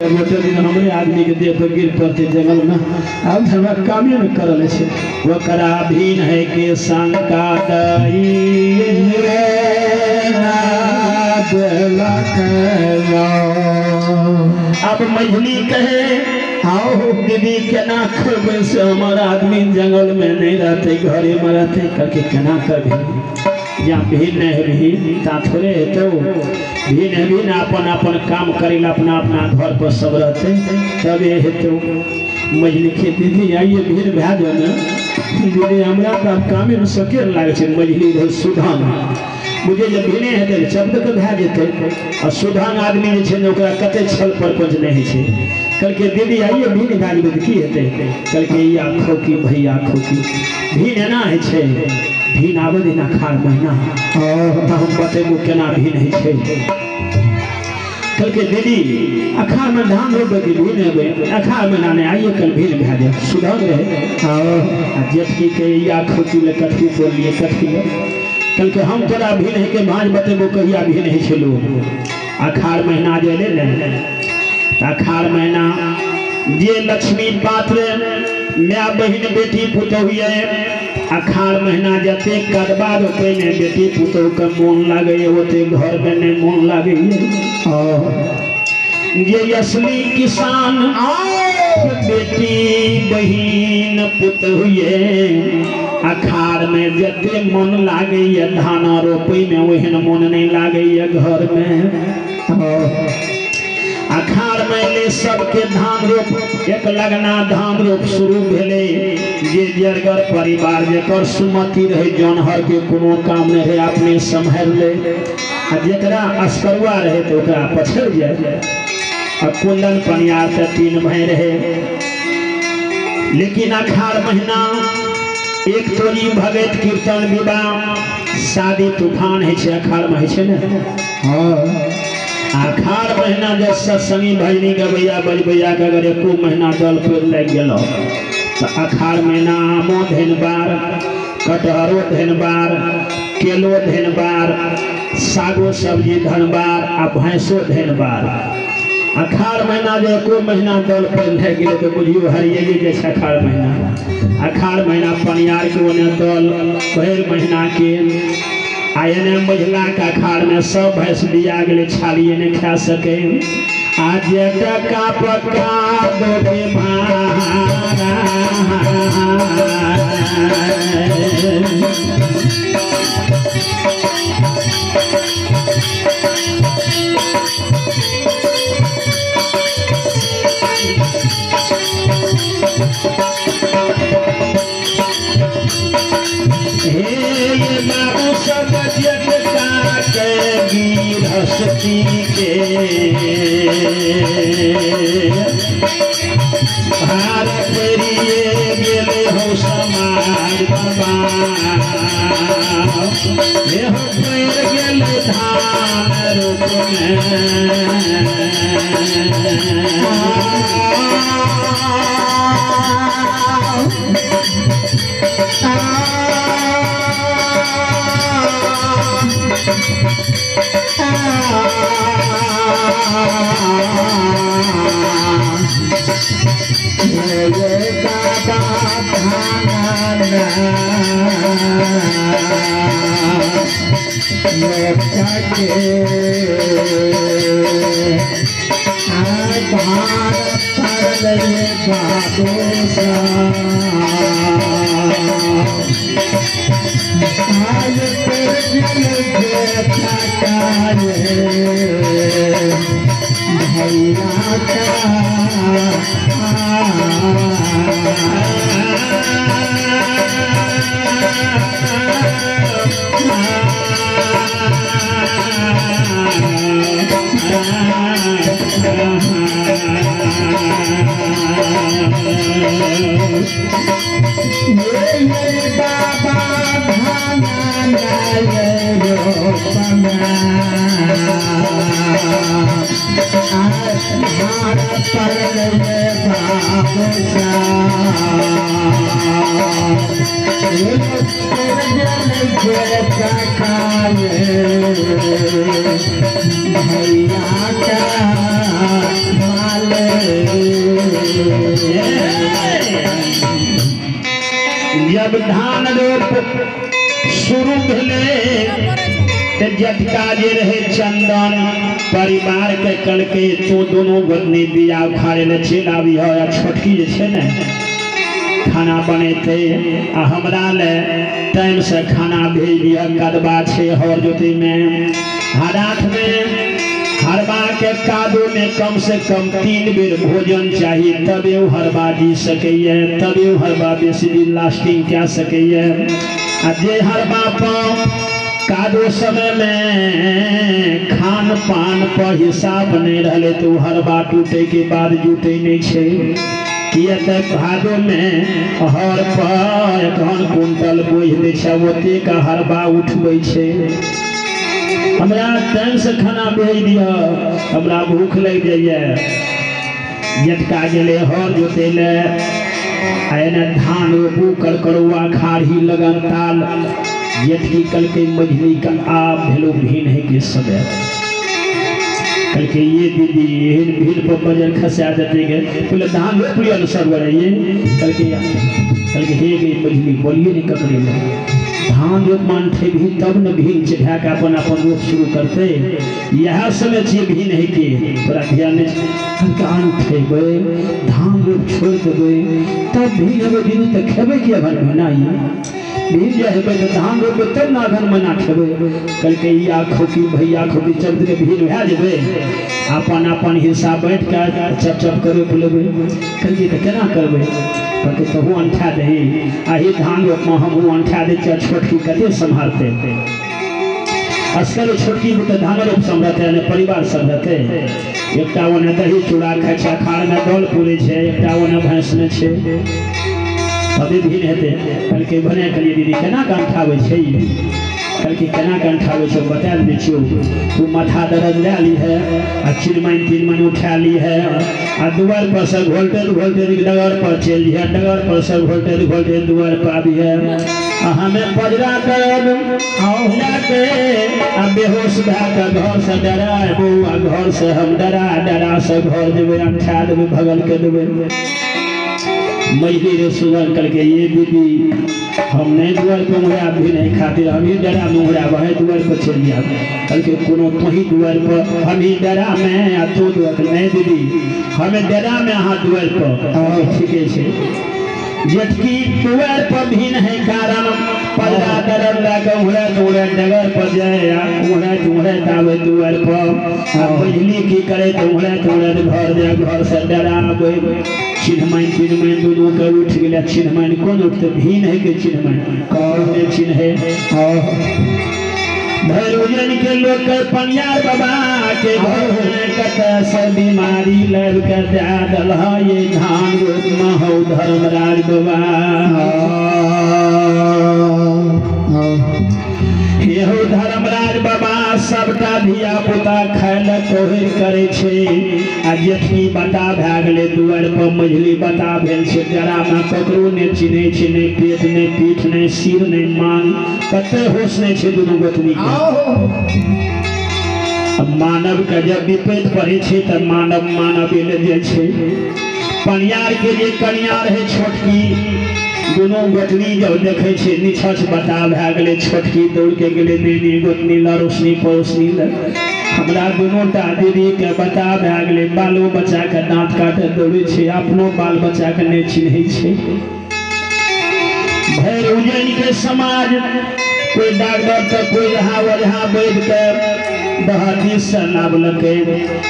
गोटे दिन हमरे आदमी के देह पर गिर पड़ते जंगल में, अब हमरा कामे न करल छै। ओकरा भीन है के शंका दई रे देलक। अब मझली कहे आओ दीदी केना करबै से हमर आदमी जंगल में नहीं रहते, घरे में रहते। करके केना करबी, जहाँ भीड़ नहीं हेबही ता थोड़े हेतौ। भीड़ हेबही ने अपन अपन काम करे ला अपना अपना घर पर सब रहते तबे हेतौ। मझली के दीदी आइए भीड़ भए जाओ ने दीदी, हमरा तऽ आब कामे में सकेर लागै छै। मझली रहै सुधान, बुझे जे भिने हेतै शब्द के भए जेतै। आ सुधान आदमी जे छै ने ओकरा कते छल परपंच नहि होइ छै। कहलकै दीदी आइए भीन भए जेबै तऽ की हेतै? कहलकै या खोकी भैया खोकी, भीन एना होइ छै, भीन आबै दिन अखाड़ महीना तऽ हम बतेबो केना भीन होइ छै। कहलकै दीदी अखाड़ में धान रोपबै कि भीन हेबै? अखाड़ महीना नहि, आइए कल भीन भए जाए। सुधान रहै। आ जेठकी के या खोकी लए कथी बोललियै कथी लए? कहलकै हम तोरा भीन है के भाँज बतेबो कहिया भीन होइ छै लोग। अखाड़ महीना जे एलै ने तऽ अखाड़ महीना जे लक्ष्मी पात्र माय बहिन बेटी पुतोहु ये, अखाड़ महीना जते कदबा रोपै में बेटी पुतोहु के मोन लागैए ओते घर में नहीं मोन लागैए। जे असली किसान बेटी बहिन पुतोहु ये, अखाड़ में जते मन लागैए धान रोपै में ओहन मन नहीं लागैए घर में। अखाड़ में सबके धान रोप एक लगना धान रोप शुरू भेलै। जे जरगर परिवार जकर सुमति रहे जनहर के कोनो काम नहीं रहे अपने सम्हारि ले, आ जकरा असकरुआ रहे तो ओकरा पछड़ि जाय। आ कुंदन पनियार तऽ तीन भाई रहे, लेकिन अखाड़ महीना एक तोरी भगत कीर्तन विवाह शादी तूफान होइ छै अखाड़ में होइ छै ने। अखाड़ महीना जब सत्संगी भजनी गबैया बजबैया के अगर एको महीना दल पेड़ लागि गेल तऽ अखाड़ महीना आमो धनबार, कटहरो धनबार, केलो धनबार, सागो सब्जी धनबार आ भैंसो धनबार। अखाड़ महीना जे एको महीना दल पेड़ लागि गेलै तऽ बुझियौ हरियाइए जाइ छै अखाड़ महीना। अखाड़ महीना पनियार के ओने दल भरि महीना के आ एने मझिला के अखाड़ में सब भैंस बिया गेलै, छालिए नहि खा सके। आ जे टका पका दो के भारा हे ये बाबू सब जगता के गिरहस्ती के भार पेरिए गेले हो समाज बाबा, हे हो पेर गेले धान रोप में। बाबा धाना के भार पड़ल बाबू सा आज भैया का बाबा धाना रोपना। जब धान रोप शुरू भेले ते जटका जे रहे चंदन परिवार के कलके तो दोनों गोतनी बिया उखाड़े ले चलि आबी है आ छोटकी जे छै ने खाना बनेते आ हमरा ले टाइम से खाना भेज दिह। कदबा छै हर जोते में रात में हरबा के कादो में कम से कम 3 बेर भोजन चाहिए तबे वो हरबा जी सकैए, तबे वो हरबा बेसी दिन लास्टिंग कए सकैए। आ जे हरबा पर कादो समय में खान पान पर हिसाब नहीं रहले तो हरबा टूटे के बाद जुटे नहीं छै। किया तऽ भादो में हर पर 51 कुंटल बोझ दै छै, ओतेक हरबा उठबै छै। हमरा टाइम से खाना भेज दिह, हमरा भूख लग जाइए। जटका गेलै हर जोते ले आ एने धान रोपू करकरुआ खारही लगन ताल। जेठकी कलके मझली का आब भेलो भिन है के समय। कलके ये दीदी एहन भीड़ पर बजर खसा देते गे, बोले धान रोप लिअ ने सब गोरे ये। कलके कलके हे गे मझली बोलिए नहीं ककरे ले, धान रोप मानते भी तब न भीन चढ़ा के अपन अपन रोप शुरू करते। यह समय छियै भीन है के तोरा ध्यान नहीं। कलके आन उठेबै धान रोप छोड़ देबै तब भीन हेबै दीदी तऽ खेबै कि अघन महीना भीन जे हेबै तऽ धान रोपबै तब ने अघन महीना खेबै। कलके या खोकी भैया खोकी चब के भीन भए जेबै अपन अपन हिस्सा बाँटि कऽ चप चप कऽ रोपि लेबै। कलके तऽ केना करबै? कहलकै तहु अंठा दही आही धान रोपमे हमहूँ अंठा दै छियै, छोटकी कते सम्हारतै असगर छोटकी तऽ धान रोप सम्हरतै ने परिवार सम्हरतै। एकटा ओने दही चूड़ा खाइ छै, अखाड़मे दल पूरै छै, एकटा ओने भैंसमे छै, तबे भीन हेतै। कहलकै भने कहलियै दीदी केना कऽ अंठाबै छै? कहलकै केना कऽ अंठाबै छै बता दै छियौ, तू माथा दर्द लए लीहे आ चिरमैन तिरमैन उठा लीहे आ दुआर पर से घोलते घोलते डगर पर चलि जइहे, डगर पर से घोलते घोलते दुआर पर आबिहे आ हमे पजरा दर्द लए के आ बेहोश भए कऽ घर से डराबू आ घर से हम डरा डरा से घर जेबै, अंठा देबै भगल के देबै। मझली रे सुगन करके ये दीदी हम नहीं दुआर पर उंगरा भी नहीं खातिर हम ही डरा में उंगरा वही दुआर पर चलि जाब। कहलकै कोनो तोही दुआर पर हम ही डरा में आ तू दुआर पर नहीं दीदी हमें डरा में अहाँ दुआर पर। ठीके छै। जेठकी दुआर पर भी नहीं कारण पजरा दरद लए कऽ उंगरा उंगरा डगर पर जाय आ उंगरा उंगरा आबै दुआर पर। आ मझली की करे तऽ उंगरा उंगरा घर जाय, घर से डराबै। चिन्हमैन चिन्हमैन दुनू के उठि गेलै। चिन्हमैन कोन उठतै? भीन है के चिन्हमैन कौन नहि चिन्है। भरि उजन के लोक के पनियार बाबा के घर में कतऽ से बीमारी लाबि कऽ दए देलह ये धान रोपमे हौ धर्मराज बाबा। हे हौ धर्मराज बाबा सबटा धिया पुता खाय लए कोहरि करै छै आ जेठकी बता भए गेलै दुआरि पर, मझली बता भेल छै, डरामे ककरो नहि चिन्है छै, नहि पेट नहि पीठ नहि सिर नहि मांग, कतऽ होश नहि छै दुनू गोतनीके। मानव के जब विपैत पड़ै छै तऽ मानव मानवे लए जाइ छै। पनियार के जे कनिया रहै छोटकी, दुनू गोतनी जब देखै छै निछछ बता भए गेलै, छोटकी दौड़ के गेलै नैनी गोतनी लए रोशनी पड़ोसनी लए, हमरा दुनू टा दीदी के बता भए गेलै, बालो बच्चा के दाँत काटऽ दौड़ै छै, अपनो बाल बच्चा के नहि चिन्है छै। भरि उजैन के समाज कोई डॉक्टर तऽ कोई यहाँ वजहा वैद्य के दहती से लाबलकै,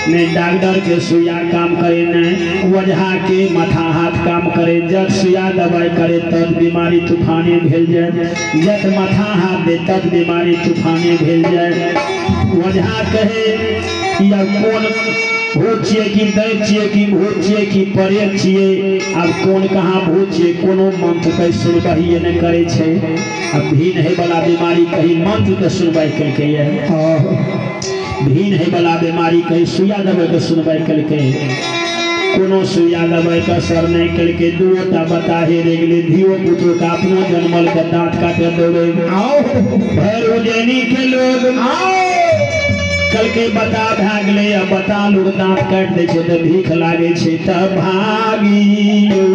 नहि डॉक्टर के सुइया काम करे नहि वजहा के माथा हाथ काम करे। जब सुइया दवाई करे तब बीमारी तूफाने भेल जाए, जब माथा हाथ दे तब बीमारी तूफाने भेल जाए। वजहा कहे या कोन भूत छियै कि दैत छियै कि भूत छियै कि परेत छियै, आब कोन कहाँ भूत छियै कोनो मंत्र के सुनवाइए नहि करै छै। अब भीन है वाला बीमारी कहीं मंत्र के सुनवाई केलकै। भीन है वाला बीमारी कहीं सुइया दवाई के सुनवाई कलकै कोनो सुइया दवाई के असर नहीं कलकै दूटा बताहे रहि गेलै धियो पुतो के अपनो जनमल के दाँत काटे दौड़े भरि उज्जैनी के लोग कलकै बता भए गेलै आ बता लोग दाँत काटि दै छै तऽ भीख लागै छै तऽ भागियो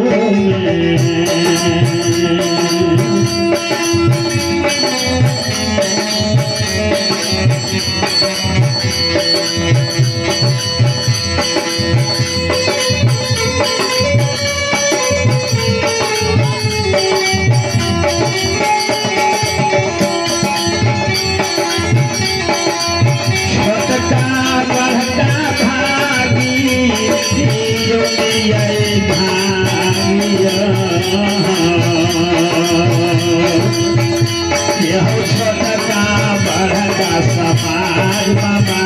समाज बाबा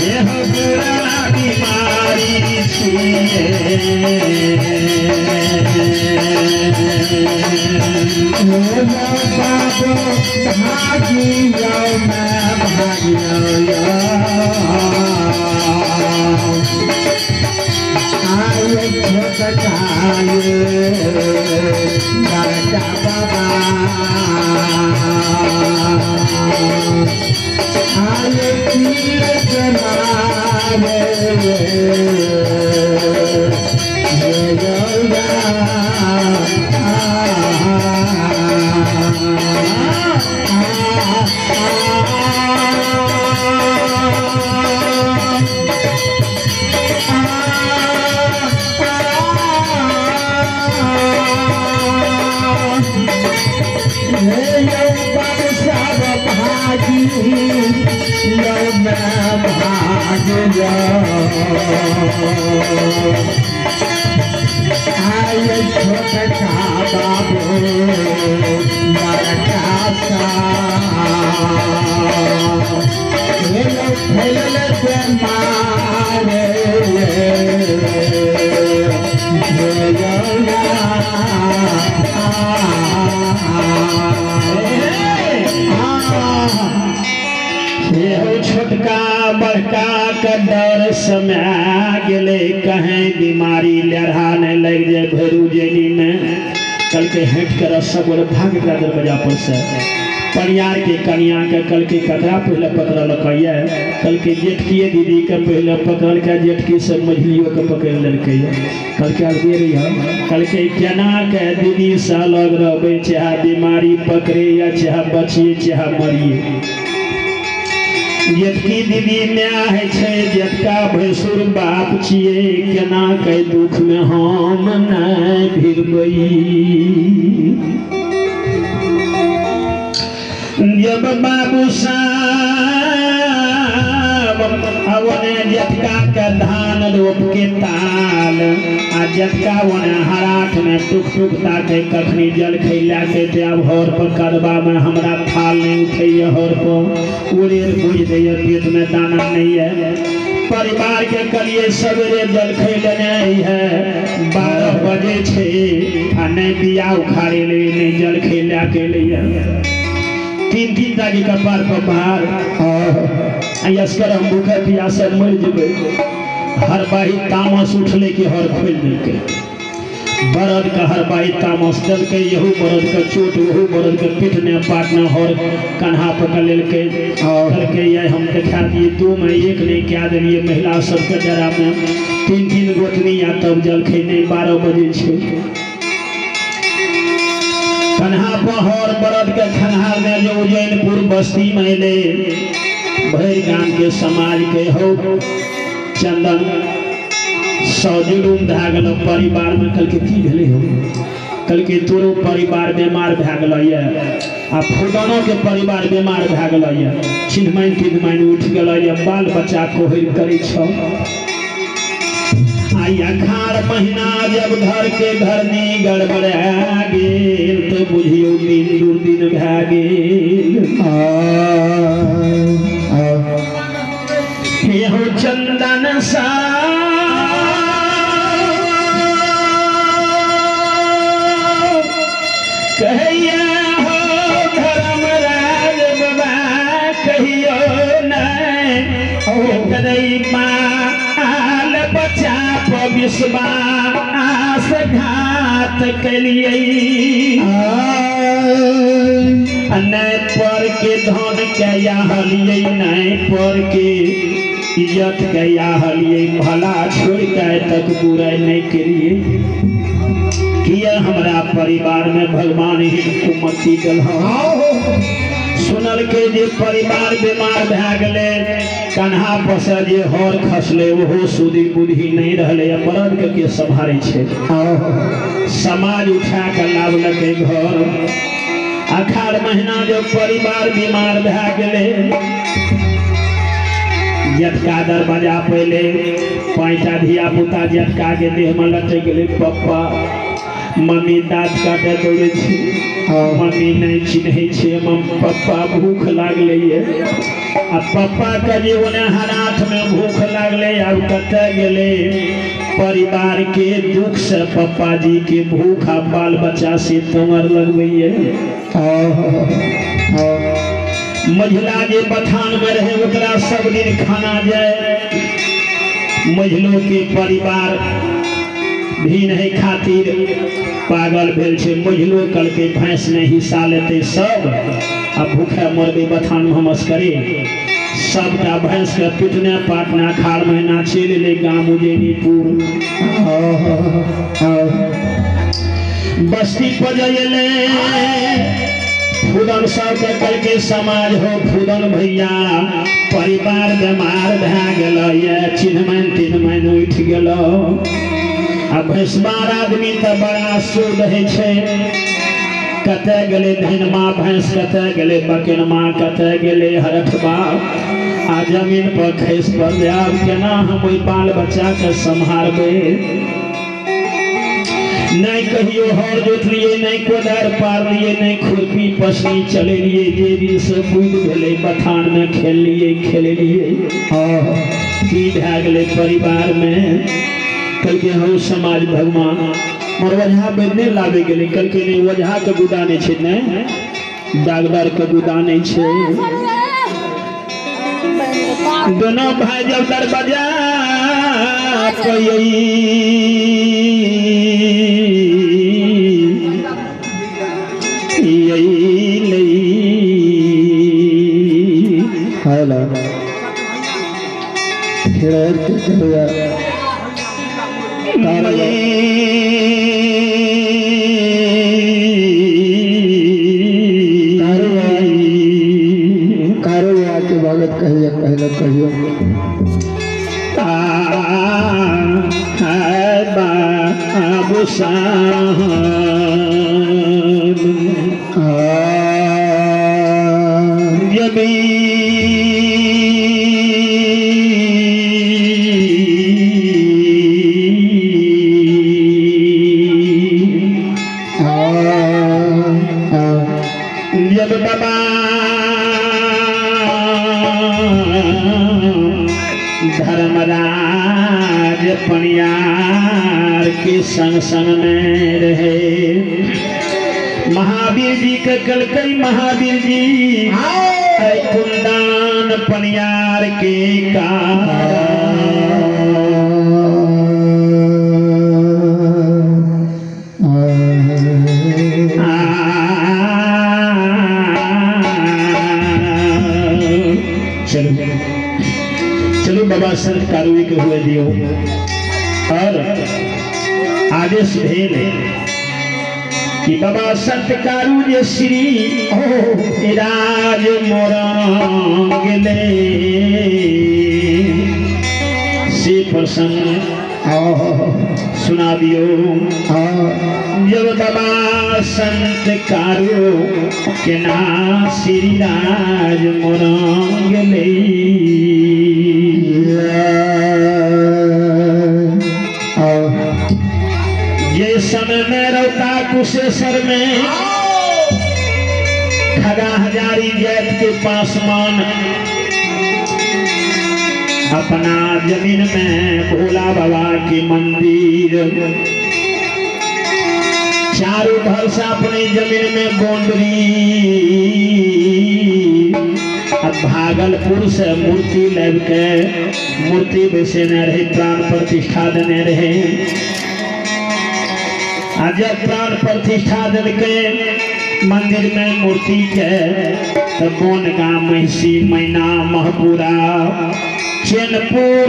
यह बुरा बीमारी छियै बाबू भागियो मैं भागियो आए छोटकाए बड़का बाबा आए तीर के मारे आए छोटका बाबू बड़का सा फैलल मारे छोटका बड़का के डर समय गेलै कहीं बीमारी लहरा नहीं लग जाए भैरू जैनी में कल के हट कर सब गोटे भाग एकरा दरवाजा पर से परियार के कनिया के कल के ककरा पहले पकड़लकै ये कल के जेठकिए दीदी के पहले पकड़लकै जेठकी से मझलियो के पकड़ लेलकै कल के आगे रही कल के केना के दीदी से अलग रहबै चाहे बीमारी पकड़े या चाहे बचिए चाहे मरिए। जेठकी दीदी माय है छै जेठका भैंसुर बाप छियै केना के दुख में हम नहीं भिड़बै। जब बाबू साहब ओने जेठका के धान रोप के ताल आ जेठका ओने हराठ में टुक टुक ताके कखनी जल खैला के ते आब हर पर करबा में हमरा थाल नहीं उठैया हर पर उड़ेर बुझ दैया पेट में दाना नहीं है। परिवार के कलिए सवेरे जल लेने है 12 बजे छे आ नहीं बिया उखाड़े ले नहीं जल खैला के लिए तीन तीन दागी कपार पर बाहर यसकर हम भूखे प्यासे मर जेबै। हर बाही तामस उठले कि हर खोलि देलकै बरद के हर बाही तामस देलकै यहू बरद के चोट ओहू बरद के पीटने पाटने हर कन्हा पकड़ लेलकै कहलकै ये हम देखा दिए 2 में 1 नहीं कए देलियै महिला सबके डेरा में 3 3 गोतनी आ तब जलखै नहि 12 बजे छै। कन्हा पर बरद के खन्हा में जो उज्जैनपुर बस्ती में अयलै भरि गाम के समाज के हो चंदन सौ जुलूम भए गेल परिवार में। कहलकै की भेलै हो? कहलकै तोरो परिवार बीमार भए गेल ये आ फुदनो के परिवार बीमार भए गेल ये छिनमाइन तिनमाइन उठि गेल ये बाल बच्चा कोहरि करै छौ। आई अखाड़ महीना जब घर के घरनी गड़बड़ा गेल तो बुझियो दिन दुर्दिन भए गेल। एहो चंदन सा कहैया हो धर्मराज बाबा बाल बच्चा पर विश्वास घात कलियै नहीं पर के धन के याहलियै नहीं पर के इज्जत के याहलियै भला छोड़ के तक बुराई नहीं करिए किया हमरा परिवार में भगवान ही कुमति दल। सुनल के जे परिवार बीमार भए गेलै कन्हा पर से जे हर खसले ओहो सुधी बुद्धि नहीं रहलै बरद के सम्हारै छै। समाज उठा के लावलकै घर। अखाड़ महीना जब परिवार बीमार भए गेलै जटका दरवाजा पहले पाँचटा धिया पुता जटका के देह में लटक गेलै पप्पा मम्मी दाँत काटे दौड़े छी मम्मी नहीं चिन्है छै पप्पा भूख लागलै ये आ पप्पा के जे ओने हराथ में भूख लागलै आब कतऽ गेलै परिवार के दुख से पप्पा जी के भूख आ बाल बच्चा से तमर लगबैये। मझिला जे बथान में रहे ओकरा सब दिन खाना जाए। मझिलो के परिवार भी नहीं खातिर पागल भेल छै। मझिलो कलके भैंस नहीं हिस्सा लेते सब आ भूखे मरबे बथान में हमस करे सबटा भैंस के पिटने पाटना अखाड़ महीना चलि एलै गाम उजैनीपुर। बस्ती पर एलै फूदन सबके कलके समाज हो फूदन भैया परिवार बीमार भए गेलै चिन्हमैन तिन्हमैन उठि गेल। आ भैंसबार आदमी तऽ बड़ा शुद्ध होइ छै। कतऽ गेलै धनमा भैंस कतऽ गेलै बकेनमा कतऽ गेलै हरठबा आ जमीन पर खसि पड़लै। आब केना हम ओहि बाल बच्चाके सम्हारबै। नहीं कहियो हर जोतलियै नहीं कोदारि पारलियै नहीं खुरपी पसनी चलेलियै जे दिन से बुद्धि भेलै बथान में खेललियै खेलेलियै की भए गेलै परिवार में। कहलकै हौ समाज भगवान मोर ओझा वैद्य नहि लाबै गेलै। कहलकै नहि ओझा के गुदा नहि छै नहि डागदर के गुदा नहि छै। दोनों भाई जब दरवाजा पर के भगत कहिए पहले कहियो बाबू साहब जब बाबा धर्मराज पनियार के संग संग में रहे महावीर जी के कलकई महावीर जी कुंदान पनियार के का चलो चलो बाबा संत कारुई के हुए दियो। और आदेश भेल कि बाबा संत कारू जे श्री राज मोरा गेले से प्रसंग सुना दियो। जब बाबा संत कारू के ना श्री राज मोरा गेले ये समय में रौता कुशेश्वर में खगा हजारी जैत के पासमान अपना जमीन में भोला बाबा के मंदिर चारों घर से अपने जमीन में बाउंड्री अब भागलपुर से मूर्ति लाबि के मूर्ति बैसेने रहे, प्राण प्रतिष्ठा देने रहे। आ जब प्राण प्रतिष्ठा देलकै मंदिर में मूर्ति के, तो बोनगांव, महिषी, मैना, महपुरा, चैनपुर,